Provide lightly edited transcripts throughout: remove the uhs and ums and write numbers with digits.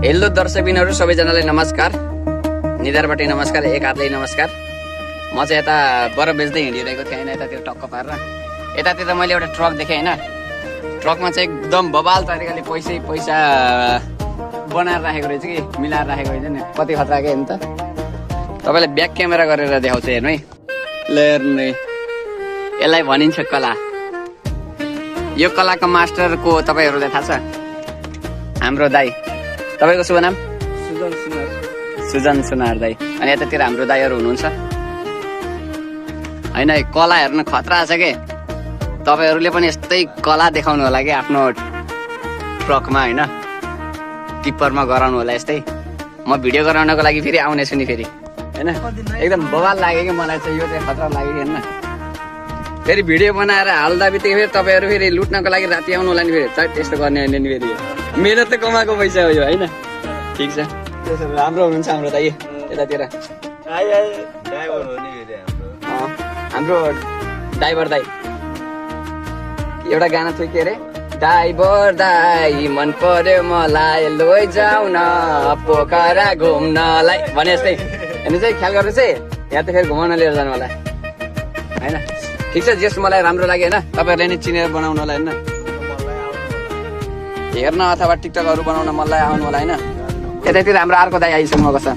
Hello दर्शकबिनहरु सबैजनालाई नमस्कार। निधारबाट नमस्कार, एक हातले नमस्कार। म चाहिँ यता बर बेच्दै हिँडिरहेको थिएँ हैन, यतातिर टक्क पारेर। यतातिर मैले एउटा ट्रक देखेँ हैन। ट्रकमा चाहिँ एकदम बबाल तरिकाले पैसा बनाएर राखेको रहेछ कि, मिलाएर राखेको रहेछ नि। कति खतरा के नि त। तपाईलाई ब्याक क्यामेरा गरेर देखाउँछु हेर्नु है। ल हेर्नु है, यसलाई भनिन्छ कला। यो कलाको मास्टर को तपाईहरुलाई थाहा छ? हाम्रो दाइ। तपाईको शुभ नाम? सुजन सुनार दाइ। अनि यतातिर हाम्रो दाइहरु हुनुहुन्छ हैन। कला हेर्न खतरा छ के। तपाईहरुले पनि यस्तै कला देखाउनु होला के आफ्नो ट्रकमा हैन, टिप्परमा गराउनु होला यस्तै। म भिडियो गराउनको लागि फेरि आउने छु नि फेरि हैन। एकदम बवाल लाग्यो कि मलाई चाहिँ, यो चाहिँ खतरा लाग्यो हैन। फेरि भिडियो बनाएर हाल्दा बित्तिकै फेरि तपाईहरु फेरि लुट्नको लागि राति आउनु होला नि फेरि। चाहे त्यस्तो गर्ने हैन नि फेरि। मेरो त कमाएको पैसा हो यो हैन। ठीक छ, त्यसो राम्रो हुनुहुन्छ हाम्रो दाइ यतातिर। ड्राइभर हो नि फेरि हाम्रो ड्राइभर दाइ। एउटा गाना थियो के अरे, ड्राइभर दाइ मन पर्यो मलाई लैजाऊ न पोखरा घुम्नलाई भने जस्तै। हेर्नु चाहिँ ख्याल गर्नुहोस् है, यहाँ त फेरि घुमाउन लिएर जानु होला हैन। ठिक छ, जस मलाई राम्रो लाग्यो हैन। तपाईहरुले नि चिनेर बनाउनु होला हैन, हेर्न अथवा टिकटकहरु बनाउन मलाई आउनु होला हैन। यतातिर हाम्रो अर्को दाइ आइसक्नु भएको छ।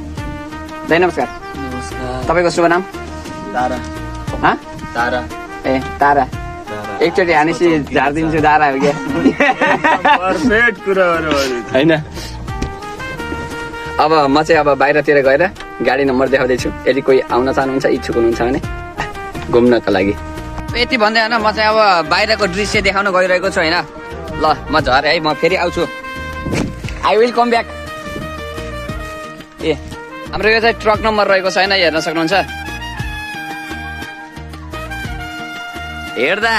दाइ नमस्कार। नमस्कार। तपाईको शुभ नाम? तारा। हाँ? तारा। ए तारा। एकचोटि हानेसी झारिदिन्छु दारा हो क्या। पर्फेक्ट कुरा हैन। अब म चाहिँ अब बाहिरतिर गएर गाडी नम्बर देखाउँदैछु। यदि कोही आउन चाहनुहुन्छ, इच्छुक हुनुहुन्छ भने घुम्नको लागि। यति भन्दै हैन, म चाहिँ अब बाहिरको दृश्य देखाउन गइरहेको छु हैन। ल म झरे है, म फेरि आउँछु। I will come back. ए हाम्रो यो चाहिँ ट्रक नम्बर रहेको छ हैन, हेर्न सक्नुहुन्छ। हेर्दा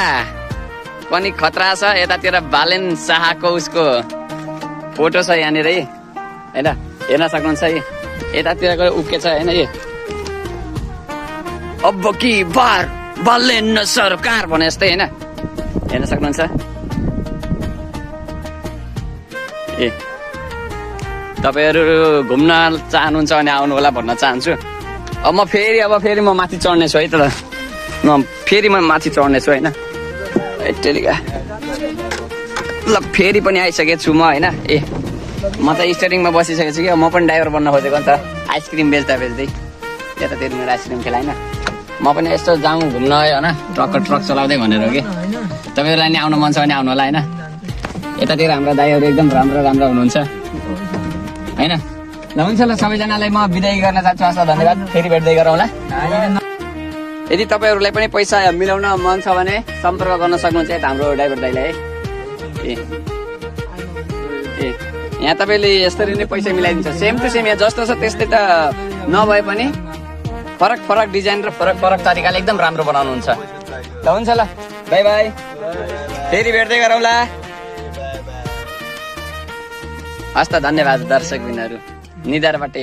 पनि खतरा छ। यतातिर बालेन शाहको उसको फोटो छ यहाँनिर है हैन, हेर्न सक्नुहुन्छ है। यतातिरको उके छ हैन। यो अब की बार बालेन सरकार भने जस्तै हैन, हेर्न सक्नुहुन्छ। ए तपाईहरु घुम्न चाहनुहुन्छ भने आउनु होला भन्न चाहन्छु। अब म फेरि म माथि चढ्ने छु है त। फेरि म माथि चढ्ने छु हैन। टेलिका ल फेरि पनि आइसकेको छु म हैन। ए म त स्टियरिङमा बसिसकेको छु कि, म पनि ड्राइभर बन्न खोजेको नि त। आइसक्रिम बेच्दा यतातिर मेरो आइसक्रिम खेला हैन। म पनि यस्तो जाउँ घुम्न हैन, ट्रक चलाउँदै भनेर हो कि। तपाईहरुलाई नि आउनु मन छ भने आउनु होला हैन। यतातिर हाम्रो दाइहरु एकदम राम्रो हुनुहुन्छ हैन। ल हुन्छ, ल सबैजनालाई म बिदाई गर्न चाहन्छु। हस् धन्यवाद, फेरि भेट्दै गरौँला। यदि तपाईहरुलाई पनि पैसा मिलाउन मन छ भने सम्पर्क गर्न सक्नुहुन्छ हाम्रो ड्राइभर दाइलाई है। ए यहाँ तपाईले यसरी नै पैसा मिलाइदिन्छ। सेम टु सेम, यहाँ जस्तो छ त्यस्तै त नभए पनि फरक डिजाइन र फरक तरिकाले एकदम राम्रो बनाउनुहुन्छ। ल हुन्छ, ल बाई बाई, फेरि भेट्दै गरौँला। हस् त धन्यवाद दर्शकबिनहरु। निधारबाट